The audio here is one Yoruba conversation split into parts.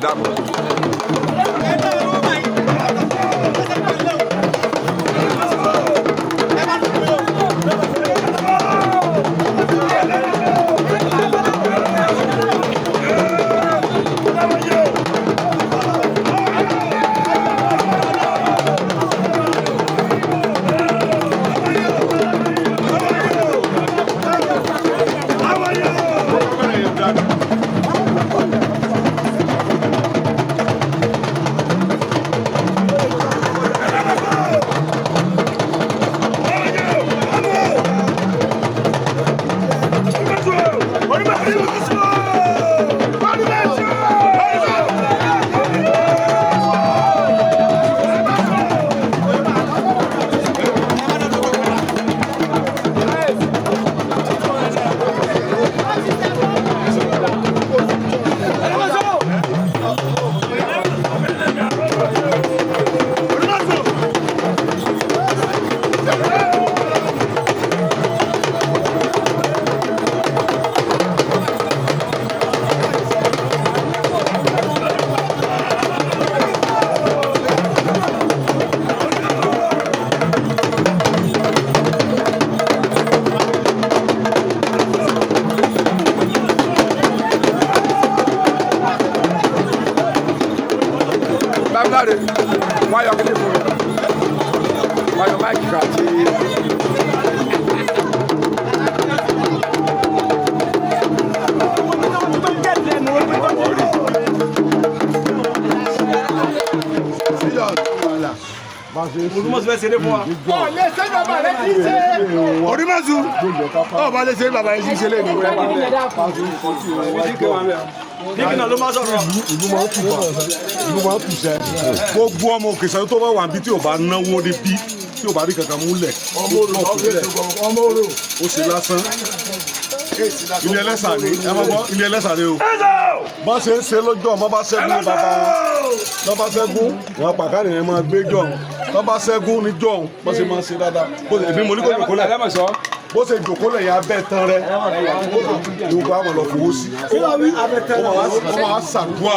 Dàpọ̀. Bámláre, wọ́n á yọ kíní fún mi. Wọ́n á yọ máìkì kan àti. Olùmọ̀sí fẹ́ ṣeré fún wa. Orímọ̀sù ọba lè ṣe bàbá yìí ṣe lè ní. Dígì náà ló máa sọ̀rọ̀. Ìlú máa ń kù bá, ìlú máa ń kù sẹ́. Gbogbo ọmọ òkè sáré tó bá wà níbi tí ò bá náwó níbí, tí ò bá rí kankan múlẹ̀, ọmọ orò ó ṣe lásán. Ilé ẹlẹ́sà ni ẹ máa gbọ́, ilé ẹlẹ́sà ni o. Bá ṣe ń ṣe lọ́jọ́ ọmọ bá ṣẹ́gun ní bàbá wọn, lọ́ bá ṣẹ́gun wọn pàkárì yẹn máa gbé jọ̀, lọ́ bá ṣẹ́gun ní jọ̀, bá ṣe máa ṣe dáadáa. Bó ṣe èmi mo ní kó jòkó lẹ̀, bó ṣe jòkó lẹ̀ yẹn abẹ́ tán rẹ ní gbogbo àwọn lọ fowó sí. Ó máa ṣàdúà.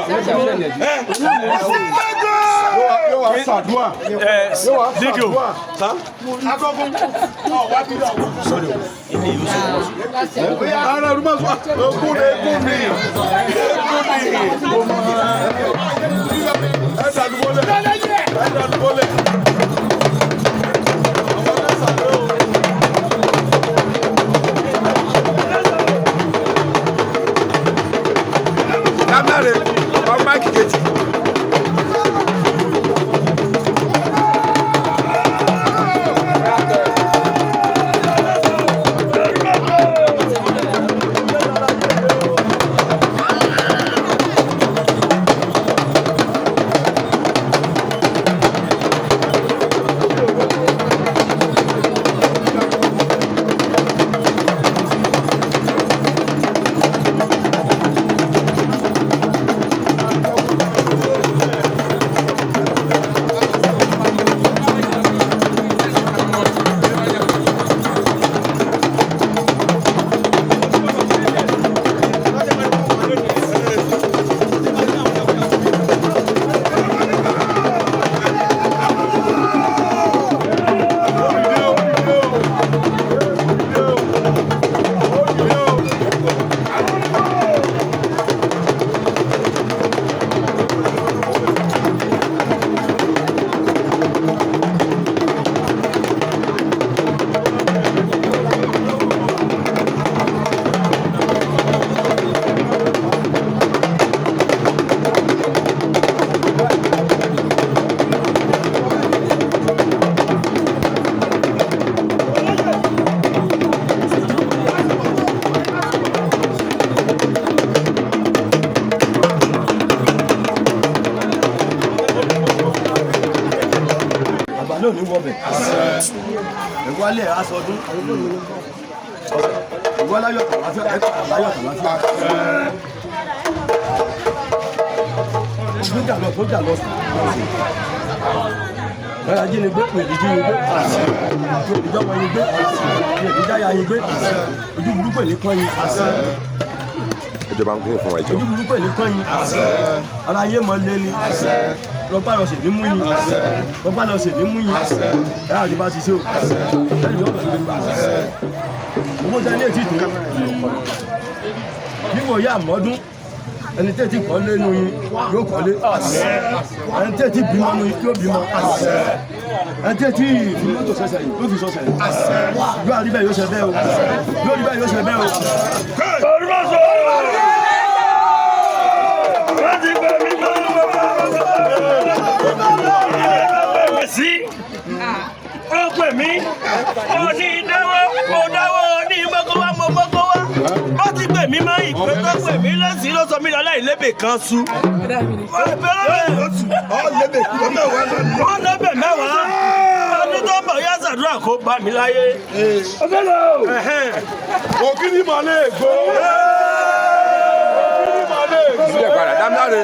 Yóò wá ṣàdúà. Yóò wá ṣàdúà. Ara ọdún máa sọ, ogún ni, egún ni, egún ni. Ẹ dàdúgbò lẹ̀, ẹ dàdúgbò lẹ̀. Àwọn ẹlẹ́sà ló. Bámláre, wọ́n máìkì kejì. Àgbà náà ní wọbẹ̀. Ẹ̀wálẹ̀ aṣọdún. Ẹ̀wáláyọ̀ tàlàfíà, ẹ̀kọ́ àláyọ̀ tàlàfíà. Tó jà lọ, tó jà lọ sí. Bẹ́ẹ̀ ajínigbé pè ní jínigbé. Pè ní jọ́mọ yín gbé. Pè ní jáyà yín gbé. Ojú burúkú èlé kọ́ yín. Ẹjọba ń pín fún wa, ẹjọ. Ojú burúkú ẹ̀ ní kọ́ yín. Ara yé mọ́ lé ní. Lọ́pàá lọ sí ní mú yín. Lọ́pàá lọ sí ní mú yín. Ẹ àti bá ti ṣe o. Lẹ́yìn yóò bẹ̀rẹ̀ gbà. Owó tẹ ní ètí tó. Níwò yá àmọ́dún. Ẹni tẹ́ ti kọ́lé nu yín yóò kọ́lé. Ẹni tẹ́ ti bímọ nu yín yóò bímọ. Ẹni tẹ́ ti fi mọ́tò sẹsẹ̀ yìí yóò fi sọsẹ̀ yìí. Yóò àrí bẹ́ẹ̀ yóò ṣe bẹ́ẹ̀ o. Yóò rí bẹ́ẹ̀ yóò ṣe bẹ́ẹ̀ o. Sí ó pè mí, ó ní dáwọ́, mo dáwọ́, ní mọ́kọ́ wá, mo mọ́kọ́ wá. Ó ti pè mí mọ́ ìpè tó pè mí lọ́sí ló sọ mí lọ́lá ìlébè kan su. Wọ́n lébè 10 ọdún tó ń bọ̀ yá sàdúrà kó bá mi láyé. Òkìní màlẹ́ ègbó. Òkìní màlẹ́ ègbó. Sílẹ̀ padà, Dámiláre.